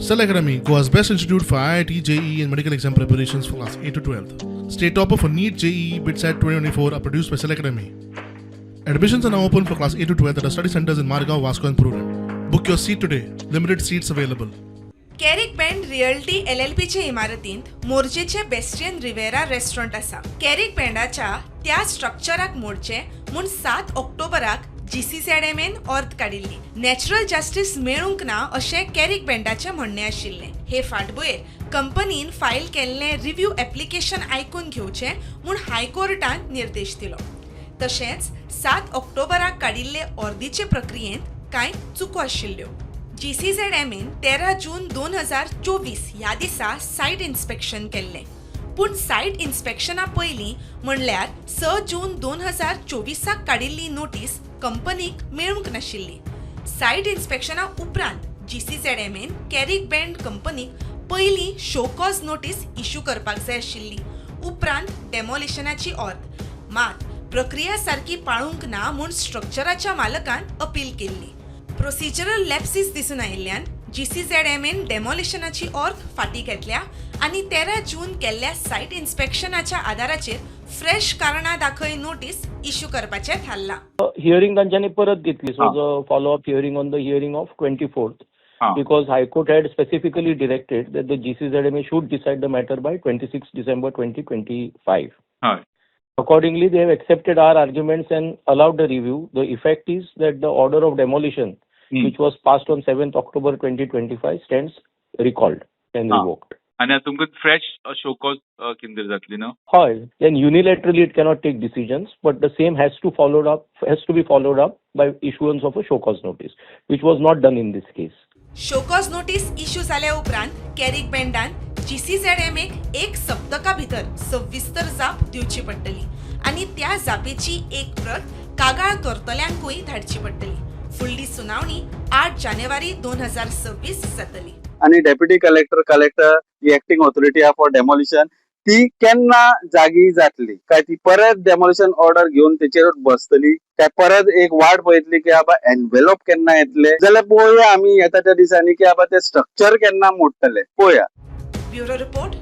Cell Academy, Goa's best institute for IIT, JEE, and medical exam preparations for class 8 to 12. State topper for NEET, JEE, BITSAT 2024 are produced by Cell Academy. Admissions are now open for class 8 to 12 at our study centers in Margao, Vasco, and Prudent. Book your seat today. Limited seats available. Carrick bend realty एलएलपीचे इमारतींत मोरजेचे bastion Riviera restaurant आसा. कॅरीक बँडाच्या त्या स्ट्रक्चराक मोडचें म्हूण 7 ऑक्टोबराक जीसीझेडएमएन ऑर्द काडिल्ली. Natural justice मेळूंक ना अशें कॅरीक बँडाचें म्हणणें आशिल्लें. हे फाटभुंयेर कंपनीन फायल केल्लें रिव्ह्यू एप्लिकेशन आयकून घेवचें म्हूण हायकोर्टान निर्देश दिलो. तशेंच 7 ऑक्टोबराक काडिल्ले ऑर्दीचे प्रक्रियेंत कांय चुको आशिल्ल्यो. जीसीझेडएमएन 13 जून 2024 ह्या दिसा सायट इन्स्पेक्शन केल्लें. पूण सायट इन्स्पेक्शना पयलीं, म्हणल्यार 6 जून 2024 काडिल्ली नोटीस कंपनीक मेळूंक नाशिल्ली. सायट इन्स्पेक्शना उपरांत जीसीझेडएमएन कॅरीक बँड कंपनीक पयलीं शोकॉज नोटीस इश्यू करपाक जाय आशिल्ली, उपरांत डेमोलिशनाची ऑर्द. मात प्रक्रिया सारकी पाळूंक ना म्हूण स्ट्रक्चराच्या मालकान अपील केल्ली. प्रोसिजरल लॅप्सीस दिसून आयिल्ल्यान जीसीझेडएमएन डेमोलिशनाची ऑर्द फाटीं घेतल्या आनी 13 जून केल्ल्या सायट इन्स्पेक्शनाच्या आदाराचेर फ्रेश कारणां दाखय नोटीस इश्यू करपाचें थारलां. हियरींग तांच्यांनी परत घेतली. So the follow up hearing on the hearing of 24th, because High Court had specifically directed that the GCZMA should decide the matter by 26 December 2025. हय. Accordingly, they have accepted our arguments and allowed the review. The effect is that the order of demolition, which was passed on 7th October 2025, stands recalled and revoked. आनी आतां तुमकां fresh show cause कितें जातली न्हू? हय, then unilaterally it cannot take decisions, but the same has to be followed up by issuance of a show cause notice, which was not done in this case. Show cause notice issue जाल्या उपरांत कॅरीक बँडान जीसीझेडएमएक एक सप्तका भितर सविस्तर जाप दिवची पडटली आनी त्या जापेची एक प्रत कागाळ करतल्यांकूय धाडची पडटली. फुडली सुनावणी 8 जानेवारी 2026 जातली. आणि डेप्युटी कलेक्टर, कलेक्टर ही एक्टिंग ऑथॉरिटी आहा फॉर डेमोलिशन, ती केन्ना जागी जातली? काय ती परत डेमोलिशन ऑर्डर घेवन तेचेर बसतली, काय परत एक वाट पळयतली की बाबा एनवेलोप केन्ना येतले? जाल्यार पळोवया आमी येता त्या दिसांनी की बाबा ते स्ट्रक्चर केन्ना मोडटले, पळोवया. Bureau report,